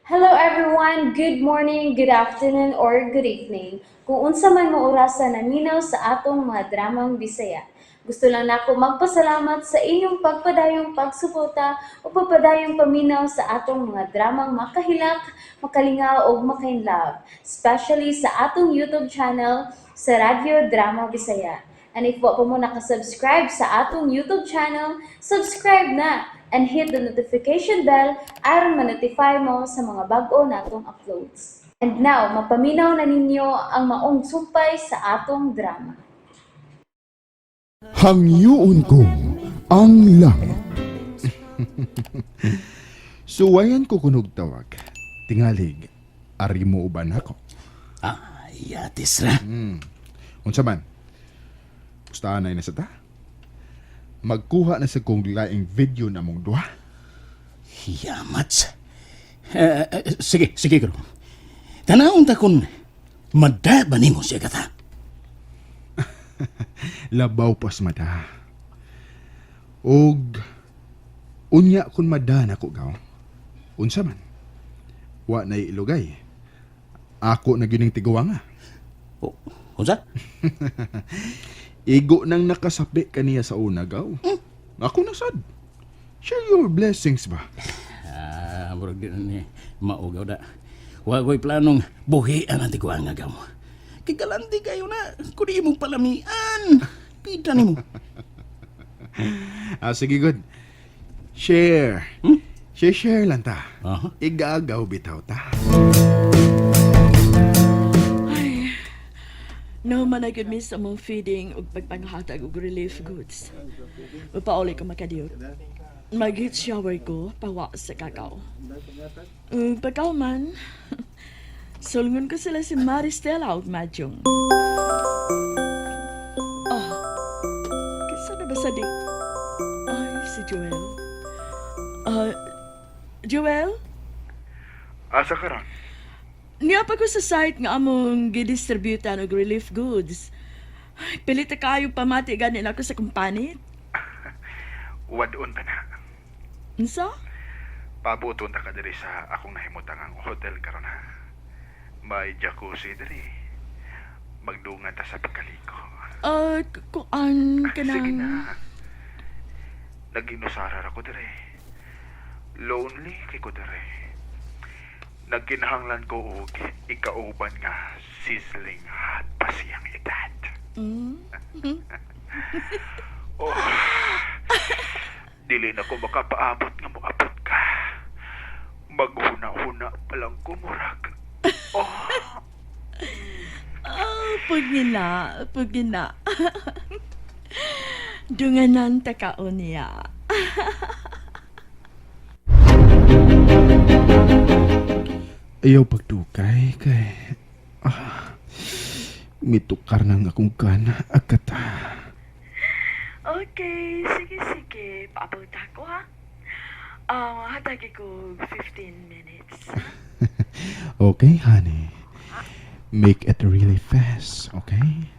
Hello everyone! Good morning, good afternoon, or good evening. Kung unsa man mo orasa naminaw sa atong mga dramang Bisaya. Gusto lang nako magpasalamat sa inyong pagpadayong pagsuporta o pagpadayong paminaw sa atong mga dramang makahilak, makalingaw ug makainlove, especially sa atong YouTube channel sa Radyo Drama Bisaya. And if wa pa mo nakasubscribe sa atong YouTube channel, subscribe na and hit the notification bell aron ma-notify mo sa mga bag-o natong uploads. And now, mapaminaw na ninyo ang maong sumpay sa atong drama. Hangyoon ko ang langit. Suwayan ko kunog tawag. Tingalig, ari mo uban ako. Ay, atis ra. Unsa man? Gustahan na sa ta? Magkuha na sa kong laing video na mong duha. Yamats. Sige, sige, gro. Tanawon ta kung madaba nimo siya kata. Labaw pas mada. Og unya kun mada nako gaw. Unsa man? Wa na ilugay. Ako na gining tiguanga. O, unsa? Igo nang nakasapi kaniya sa una gaw. Ako na sad. Share your blessings ba? Ah, murag di na ni maugaw da. Wa ko'y planong buhian ang tiguanga gaw. Kigalandi kayo na, kung di imong palamian. Pida nimo. Ah, sige good. Share. Share share lang ta. Aha. Igagaw bitaw ta. No man I could miss among feeding ug pagpanghatag og relief goods. Mapauli ko makadiyot. Mag-hit shower ko, pawa sa kakao. Ug pagkaw man, sulngon ko sila si Maristela ug Majong. Ah, kinsa na ba sa di? Ay, si Joel. Ah, Joel? Asa ka ron? Niya pa ko sa site nga among gidistributan og relief goods. Ay, pilit na kayo pamati gani nako sa kumpanit. Wadon ta na. Unsa? Pabuton ta ka diri sa akong nahimutang ang hotel karon ha. May jacuzzi diri. Magdungan ta sa pagkaliko. Ah, kuan kanang Sige na. Naginusarar ako dire. Lonely kay ko dire. Nagkinahanglan ko og ikauban nga sizzling hot pa siyang edad. Oh. Dili na ko makapaabot nga moabot ka. Maghuna-huna pa lang ko murag. Oh, Ah, pugina, pugina. Dunganan ta kaon niya. Ayaw pagdukay kay ah, mitukar nang akong kana agkata. Okay, sige sige, paabot ako ha. Ah, hatagi ko 15 minutes. Okay, honey. Make it really fast, okay?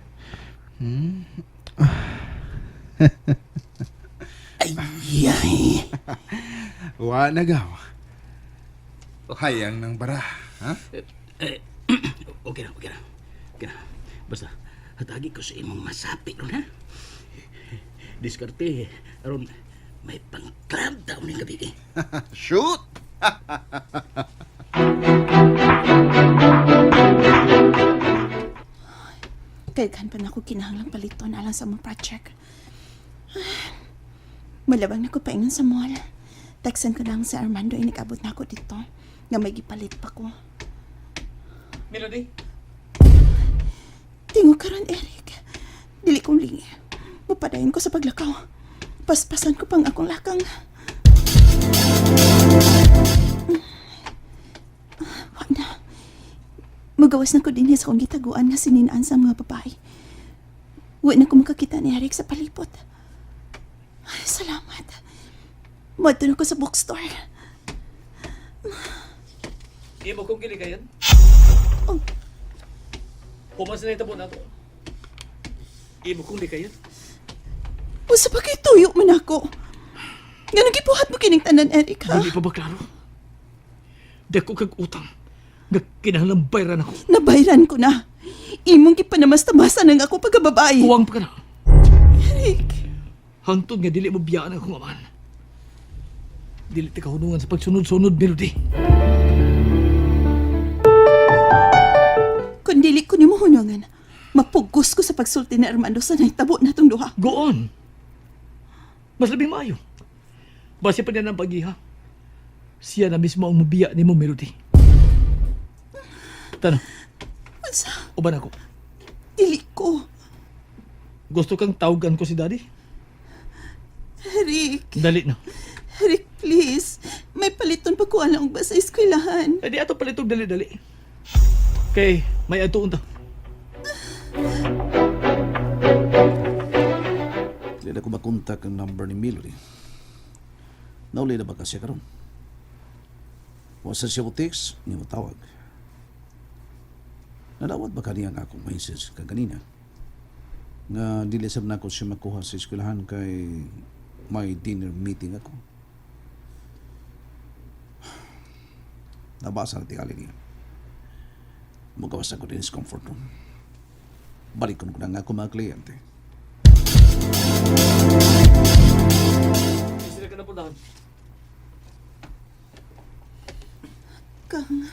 Ay, ay. Wa na gaw. Hayang ng bara, ha? Eh, okay na, okay na. Okay na. Basta, hatagi ko sa imong masapi ron, ha? Diskarte, aron may pang-club daw ning gabi eh. Shoot! Kaghan pa na ako kinahanglang paliton alang sa mong project. Malabang na ko paingon sa mall. Texan ko lang si Armando inikabot na ako dito. Nga may gipalit pa ko. Melody? Tingo karon Eric. Dili kong lingi. Mapadayon ko sa paglakaw. Paspasan ko pang akong lakang. Wa na. Magawas na ko din sa akong gitaguan nga sininaan sa mga babae. Wa na ko makakita ni Eric sa palipot. Ay, salamat. Madto na ko sa bookstore. Imo kong giligayon? Oh. Humas na itabo na to. Imo kong likayon? Usa pa kay tuyo man ako. Nga gibuhat mo kining tanan, Eric, ha? Hindi pa ba klaro? Dako kag utang. Nga kinahanglan bayran ako. Nabayran ko na. Imong gipanamastamasan ang ako pagkababae. Kuwang pa ka na. Eric, Hangtod nga dili mo biyaan ang akong amahan. Dili ta kahunungan sa pagsunod-sunod, Melody. Kung dili ko nimo hunungan, mapugos ko sa pagsulti ni Armando sa nahitabo natong duha. Go on. Mas labing maayo. Base pa niya ng pag-iha. Siya na mismo ang mubiya ni mo, Melody. Tana, Unsa? uban ako. Dili ko. Gusto kang tawagan ko si Daddy? Eric, Dali na. Eric, please. May paliton pa ko alang ba sa eskwelahan. Eh di ato palitog dali-dali. Kay may atuon ta. Dili na ko makontak ang number ni Melody. Nauli na ba kasi karon? Wa sa siya mo text, niya mo tawag. Nadawat ba kaniya nga akong message kaganina? Nga dili sab nako siya makuha sa eskwelahan kay may dinner meeting ako. Nabasa na tingali niya. Mugawas ako din sa comfort room. Balikon ko na nga ako mga kliyente. Sila ka na puntahan. Kang,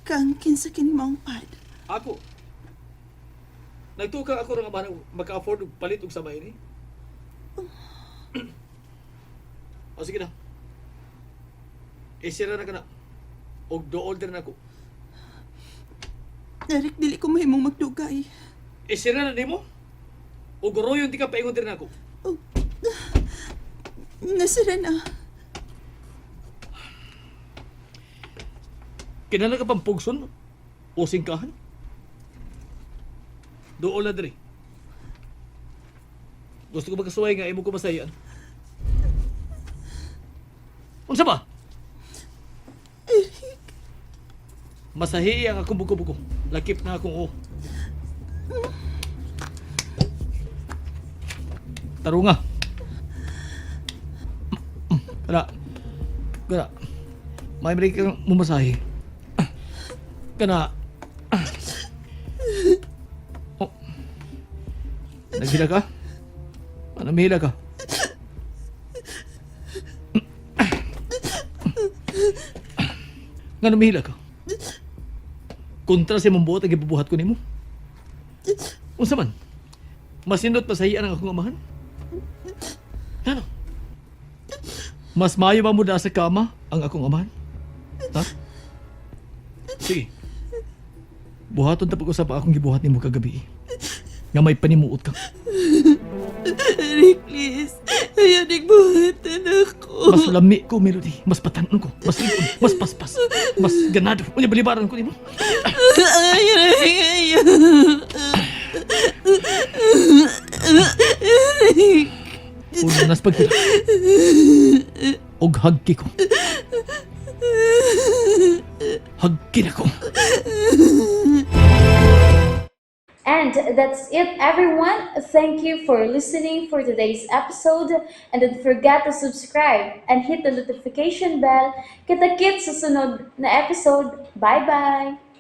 Kang, kinsa kini maong pad. Ako. Nagtukang ako ng amahan maka-afford og palit og samay ni. O sige na. Isira na ka na. Og do order na ako. Eric, dili ko mahimong magdugay. Isira na nimo. Og royon di ka paingon diri nako. Oh, nasira na. Kinala ka pang pugson o singkahan? Dool na diri. Gusto ko magkasuway nga imo ko masayan. Unsa ba? Eric, Masahi ang akong buko-buko. Lakip na akong o. Tarunga. Kana. Kana. May break kang mumasahi. Kana. Oh. Naghila ka? Ano, mahila ka? Nga namihila ka? Kontra sa imong buot ang gibubuhat ko nimo. Unsa man? Masindot pasahian ang akong amahan? Ano? Mas maayo ba mo da sa kama ang akong amahan? Ha? Sige. Buhaton ta pag-usap ang akong gibuhat nimo kagabi. Nga may panimuot ka. Eric, please. Ayaw buhatan ako. Mas lami ko, Melody. Mas patanon ko. Mas ligon. Mas paspas. Mas ganado. Unya balibaran ko nimo. Ayaw, ayaw. Eric. Ulo nas paghila. Og hagki ko. Hagki na ko. And that's it, everyone. Thank you for listening for today's episode. And don't forget to subscribe and hit the notification bell. Kita-kits sa sunod na episode. Bye-bye!